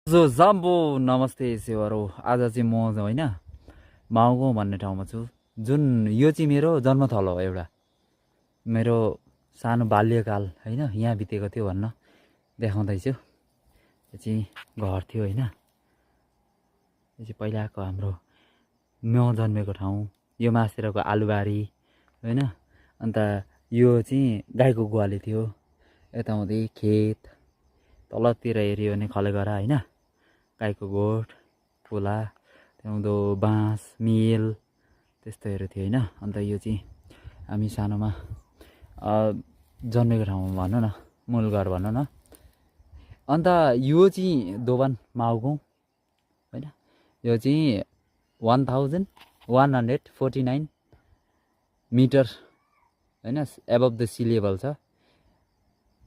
जाम्बो नमस्ते सेवारो। आज चाहिँ म होइन माउगाउँ भन्ने ठाउँमा छु। जुन यो चाहिँ मेरो जन्मथलो हो, एउटा मेरो सानो बाल्यकाल होइन यहाँ बितेको थियो भन्न देखाउँदैछु। यो चाहिँ घर थियो होइन, यो चाहिँ पहिलाको हाम्रो म जन्मेको ठाउँ। यो मासतिरको आलुबारी होइन, अन्त यो चाहिँ गाईको गुवाली थियो। यताउँदै खेत, तलतिर हेऱ्यो भने खलेगरा होइन, गाईको गोठ, खोला, त्यहाँउँदो बाँस मिल त्यस्तोहरू थियो होइन। अन्त यो चाहिँ हामी सानोमा जन्मेको ठाउँमा भनौँ न, मूल घर भनौँ न। अन्त यो चाहिँ दोभान माउगाउँ होइन। यो चाहिँ 1149 मिटर होइन एबभ द सी लेभल छ।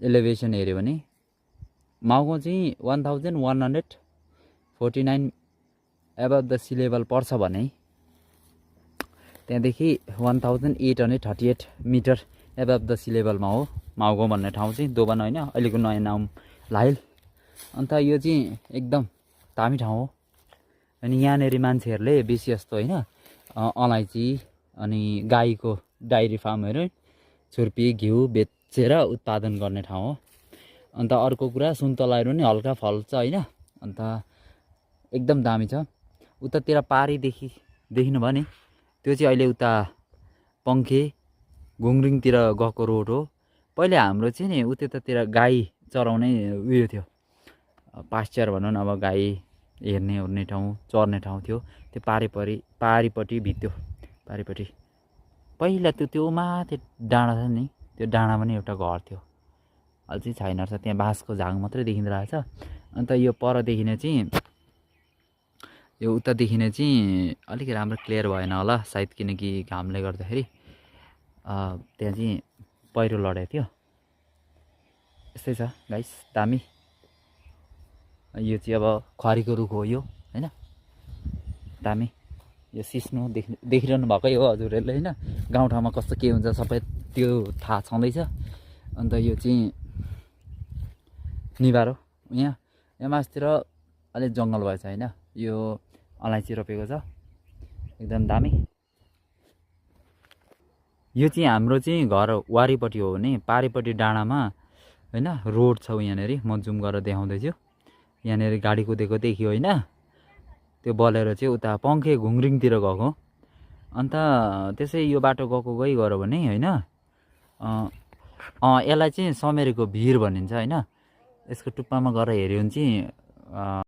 एलिभेसन हेऱ्यो भने माउगाउँ चाहिँ 1149 एबभ द सी लेभल पर्छ भने त्यहाँदेखि 1838 मिटर एबभ द सी लेभलमा हो माउगाउँ भन्ने ठाउँ चाहिँ, दोभान होइन, अहिलेको नयाँ नाम लाइल। अन्त यो चाहिँ एकदम दामी ठाउँ हो। अनि यहाँनिर मान्छेहरूले बेसी जस्तो होइन अलैँची अनि गाईको डाइरी फार्महरू, छुर्पी घिउ बेचेर उत्पादन गर्ने ठाउँ हो। अन्त अर्को कुरा सुन्तलाहरू नि हल्का फल्छ होइन। अन्त एकदम दामी छ। उतातिर पारीदेखि देख्नु भयो नि, त्यो चाहिँ अहिले उता पङ्खे घुङरिङतिर गएको रोड हो। पहिले हाम्रो चाहिँ नि उतातिर गाई चराउने उयो थियो, पास्चर भनौँ न, अब गाई हेर्ने ओर्ने ठाउँ, चर्ने ठाउँ थियो। त्यो पारिपट्टि भित्यो, पारिपट्टि पहिला त्यो माथि डाँडा छ नि, त्यो डाँडा पनि एउटा घर थियो। अहिले चाहिँ छैन रहेछ, त्यहाँ बाँसको झाङ मात्रै देखिँदो रहेछ। अन्त यो परदेखि चाहिँ यो उता देखिने चाहिँ अलिक राम्रो क्लियर भएन होला सायद, किनकि घामले गर्दाखेरि त्यहाँ चाहिँ पहिरो लडेको थियो। यस्तै छ गाइस, दामी। यो चाहिँ अब खरीको रुख हो यो होइन, दामी। यो सिस्नो देखिरहनु भएकै हो हजुरहरूले होइन। गाउँठाउँमा कस्तो के हुन्छ सबै त्यो थाहा छँदैछ। अन्त यो चाहिँ निबारो यहाँ मासतिर अलिक जङ्गल भएछ होइन। यो अलैँची रोपेको छ, एकदम दामी। यो चाहिँ हाम्रो चाहिँ घर वारिपट्टि हो भने पारिपट्टि डाँडामा होइन रोड छ यहाँनिर। म जुम गरेर देखाउँदैछु। यहाँनिर गाडी कुदेको देखियो होइन, त्यो बलेर चाहिँ उता पङ्खे घुङरिङतिर गएको। अन्त त्यसै यो बाटो गएको गयो भने होइन यसलाई चाहिँ समेरेको भिर भनिन्छ होइन। यसको टुप्पामा गएर हेऱ्यो भने चाहिँ